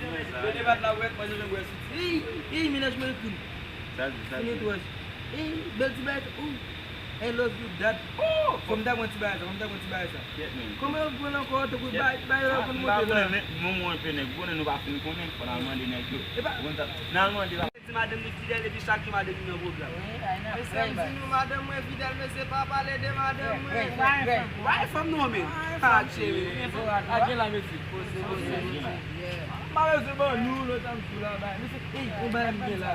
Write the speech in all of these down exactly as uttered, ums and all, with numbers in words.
Yo debat la, wè, mwen, jan mwen wè sou ti. Ey, ey, mennaj mwen ekri m. Sa di, sa di. Fini twòch. Ey, bèl ti bagay. Oh, I love you, dad. Oh, fò m ta pran ti bagay sa, fò m ta pran ti bagay sa. Kèt, men. Kòman yo pran l ankò, tankou bay, bay lòt konn monte la. Mwen, mwen, mwen, pè nèg, konnen nou pa fin konnen, fò n al mande nèg yo. Epa. N al mande la. Di madanm li fidèl, epi chak jou madanm li nan pwoblèm. Mesye, m di nou, madanm mwen fidèl, mesye, pa pale de madanm mwen. Bay fanm non, men. Ah, cheri. Ak gen la, mesye. Poze, poze, poze. Malezi ban nou, lòt an sou la, bay. Mesye, ey, yon bagay m gen la.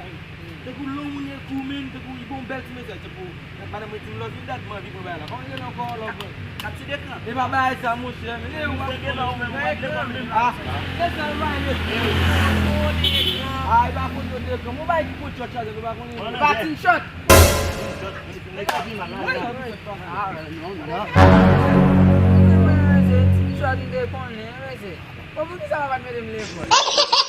Tankou lè yon moun ekri w, men, tankou li bon bèl ti mesaj, tankou, madanm mwen di m love you, dad, mwen anvi pran bagay la. Kòman l rele ankò, love mwen? Kapti dekran. E pa bagay sa, monchè, men, e, ou pa konnen. Ah, se sa, ou pa rele. Ah, e pa foto dekran. Ou bay ki foto chòt chaje, ou pa konnen. E pa tin chòt. Ah, non, non. Ti chòt, m te konnen, mesye. Bon, poukisa papa t mete m lekòl?